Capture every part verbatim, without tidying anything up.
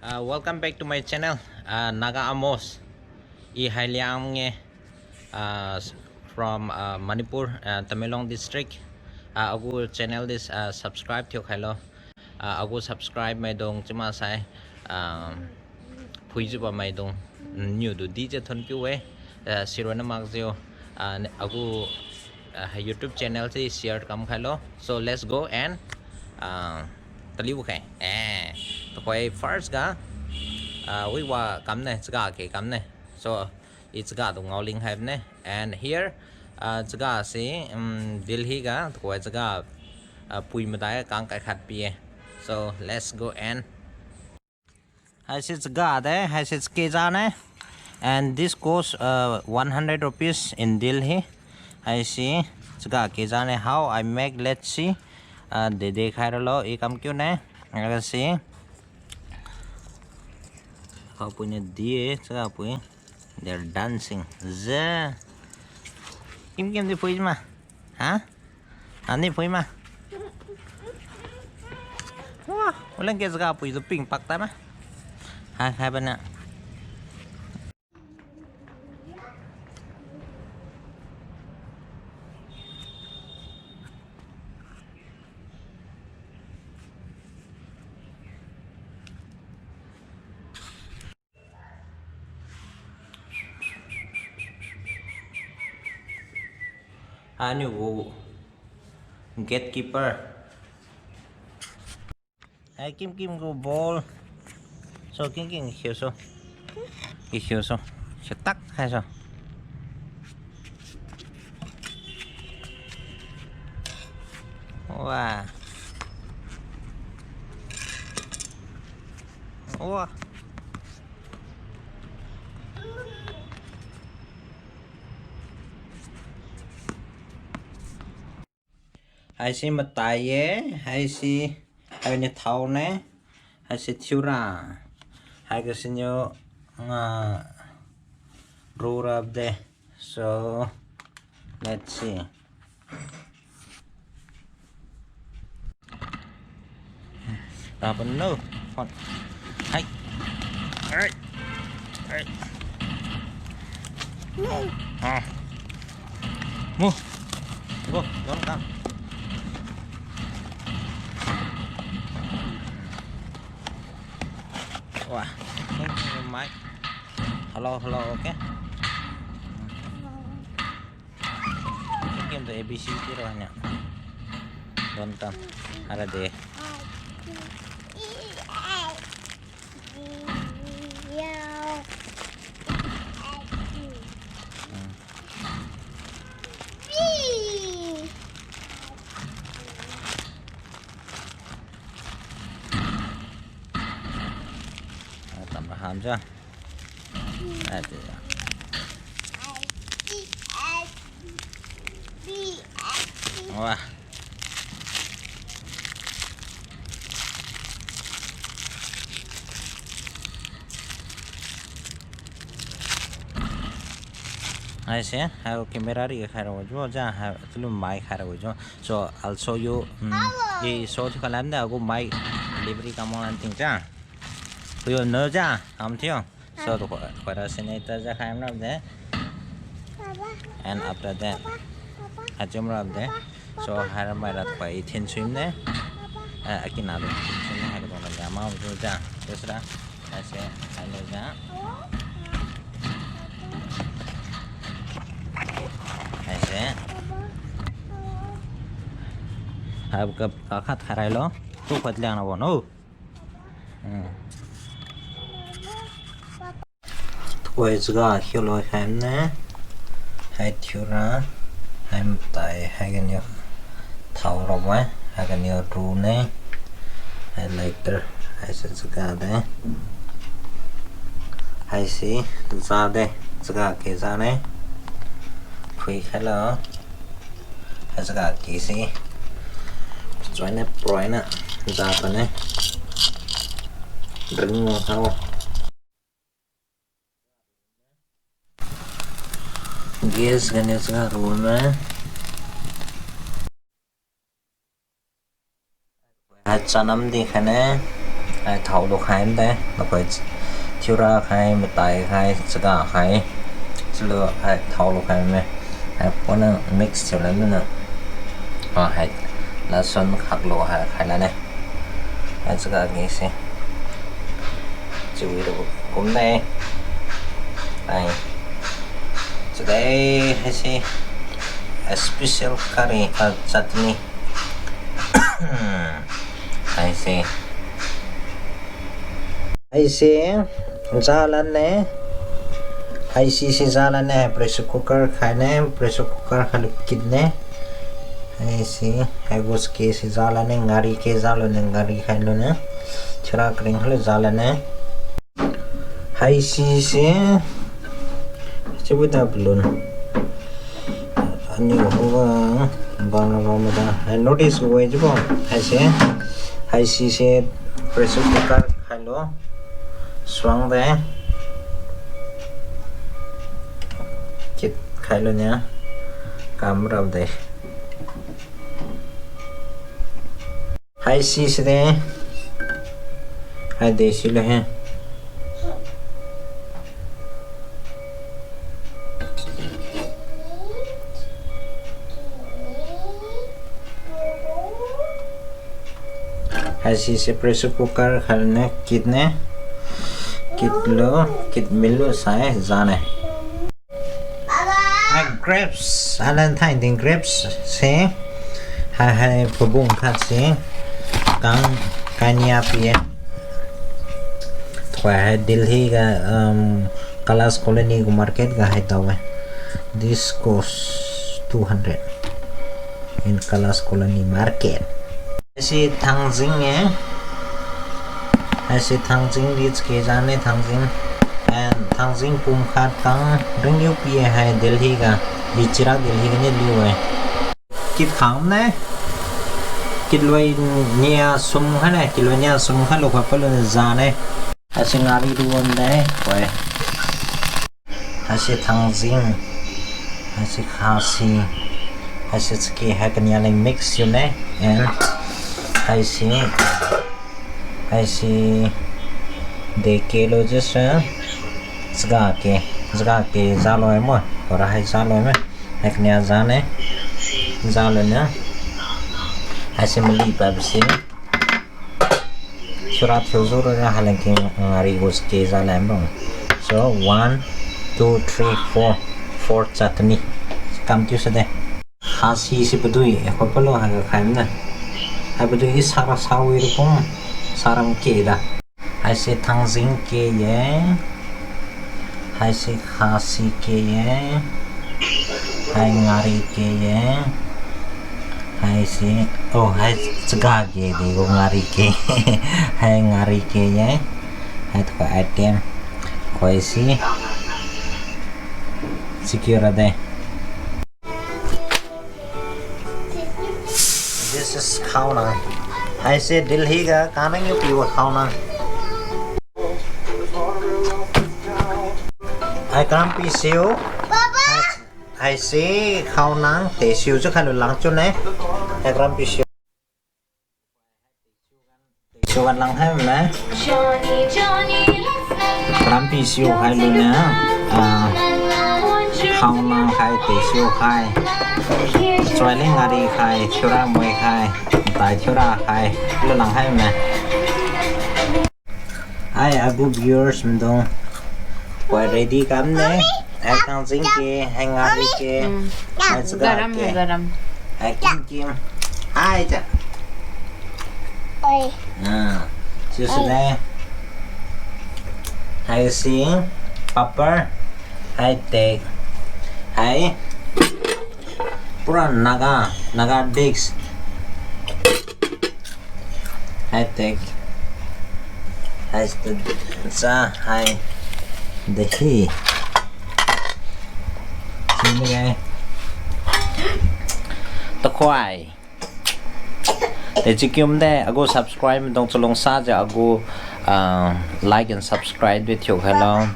Uh, welcome back to my channel, uh, Naga Amos. I hai Liang-e, uh, from, uh, Manipur, uh, Tamenglong district. Uh, agu channel this, uh, subscribe thiu khailo. Uh, agu subscribe maidung chiumasai, uh, phuijiu bam maidung, mm, niu tu di je thon kiu-e. Uh, sirona makjiu, uh, agu, uh, YouTube channel se share kam khailo. So let's go and, uh, taliu khai. Eh, tuhoi first ga, uh, wi wa kamne, chaga ke kamne. So, i chaga tu ngaoling khaibone. And here, uh, chaga se, um, Delhi ga, tuhoi chaga, uh, pui madai kang kai khat pi-e. So, let's go and Haise chaga de, haise chakejane. And this cost, uh, one hundred rupees in Delhi. Haise chaga kejane, how I make, let's see. Uh, dede khai ralo, i kam kiu ne. Haise. Khaopui ne di-e, chagapui. They're dancing. Ze. Kim kim di phui ma. Ha? Ani phui ma. Wah, uleng ke chagapui tu ping pak ta ma. Hai, hai bana. Aniu gu gatekeeper. Hai kim kim gu ball. So kim kim khiu so. Ki khiu so. Setak hai so. Wah. Wah. Haise matai ye, haise, hainiu thao ne, haise thiura, haiga siniu, nga, rurab de. So, let's see. Rapan no. Hot. Hai. Alright. Alright. Ah. Mu. Go, go, go. Wah. Mic. Hello, hello, okay. Game tu A B C ti ro hanya. Don tam. Ara de. Hmm. Ah, tam ham ja. Ade. Wah. Haise, hai camera ri khai rabo jo, ja, hai, tulu mai khai rabo jo. So, I'll show you, um, hello. I show thiu khalam de, agu mai delivery kam wang lan ting ja. Kuyo no ja, kam thiu. So, to kho, kho ra sine ta ja khai am rab de. Papa. And after that, papa, papa, hachum rab de. Papa, so, papa, hai ra mai ra papa, kho i thin swim ne. Papa. Eh, akina do thin swim ne, hai ko dong la ma ju ja. Yes ra. Haise, hai lo ja. Haise. Hai ka, ka khat khai rai lo. Tu khat liang na bo no. Hmm. Tuhoi chaga khiu loi khai ne. Hai thiura, hai matai, hai ganiu thao rabo-e, hai ganiu ru ne, hai lighter, haise chaga de. Haise ja de, chaga ke ja ne. Phui khai lo. Hai chaga ke se. Join ne, proi na, ja pa ne. Ring mo thao. Gas ganiu chaga ru me. Hai chanam di khai ne. Hai thao lukhai de, nakoi thiura khai, matai khai, chaga khai. Chiulu hai thao lukhai me. Hai pona mix thiu lan luna. Ah, hai lasun khaklu hai khai lane. Hai chaga ngise. Chiwi ru kum de. Hai. Today, haise a special curry, uh, chutney. Haise. Haise, jalan ne. Haisi se jalan ne, pressure cooker khai ne, pressure cooker khai lu kit ne. Haise, haigu ke se jalan ne, ngari ke jalu ne, ngari khai lu ne. Chira kring khai lu jalan ne. Haisi se, chiubo ta balloon. Aniu khuga bang na bang mada. Hai notice gu-e chiubo. Haise, haisi se pressure cooker khai lu. Suang de. Kit khai lu nia. Kam rao de. Haisi se de. Hai de si lu he. Haisi se pressure cooker khai ne kit ne. Kit lu, kit milu sai ja ne. Hai grapes, alan thai ding grapes se. Hai, hai pabung khat se. Kang kania pi-e. Tuhoi hai Delhi ga, um, Colors Colony gu market ga hai tao-e. This cost two hundred in Colors Colony market. Haise thangjing e. Haise thangjing di chake jane thangjing. And thangjing pum khat kang ringiu pi-e hai Delhi ga. Di chira Delhi ga ni liu-e. Kit khang ne. Kit loi nia sum kha ne. Kit loi nia sum kha lu kha palu ne jane. Haise ngari ruan de. Koi. Haise thangjing, haise khasi, haise chake, hai kania leng mix thiu ne, and haise, haise deke lo jisa, chaga ke, chaga ke jalo mo, ora hai jalo me, hai kania jane, jalo na, haise mali pabse. Sura thiujiu rara haleng ke ngari gu chake jalan bang. So, one, two, three, four. Four chutney. Kam thiu sade. Khasi si padui, eh, khoi palo haiga khai mna. Hai padui di sara sawi ru kum, saram ke da. Haise thangjing ke ye. Haise khasi ke ye. Hai ngari ke ye. Haise, oh, hai chaga ke di gu ngari ke. Hai ngari ke ye. Hai tukoi item. Koi si. Secure de. This is khaonang. Haise Delhi ga kanang yu piwa khaonang. Hai karam pisiu. Hai, haise khaonang tesiu chiu khailu langchun ne. Hai karam pisiu. Tesiu gan lang hai me. Karam pisiu khailu ne. Ah, khaonang khai tesiu khai. Choi leng ngari khai, thiura moi khai. Tai thiura khai. Lu lang hai me. Hai agu viewers mdung. Koi ready kamne. Hai thangjing ke, hai ngari ke. Hai chaga ke. Hai kim kim. Hai cha. Ah, chiu sune. Haisi papad. Hai tek. Hai pura Naga, Naga dish. Hai tek. Hai st-, sa, hai dahi. Sini gai. Takhoi. Te chikium de, agu subscribe dong chalungsa jiu agu, ah, like and subscribe de thiu khailo.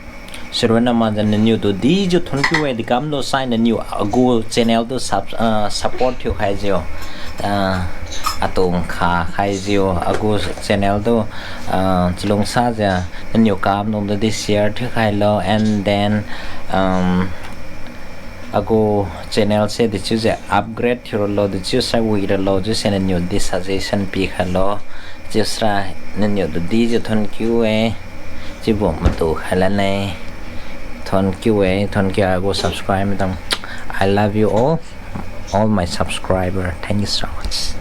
Sirona majiu naniu tu dijiu thun kiu-e, dekamlu sai naniu agu channel tu sub-, ah, support thiu khaijiu. Ah, Tung kha khaijiu agu channel tu, ah, chalungsajiu naniu kamdung tudi share thiukhailo, and then, um, agu channel se dechiujiu upgrade thiuralo, dechiusai wiralo chiuse naniu di suggestion pikhailo. Chiusai naniu tudi jiu thonkiu-e. Chiubo matu khailanne. Thonkiu-e, thonkiu agu subscribe maidung. I love you all, all my subscriber. Thank you so much.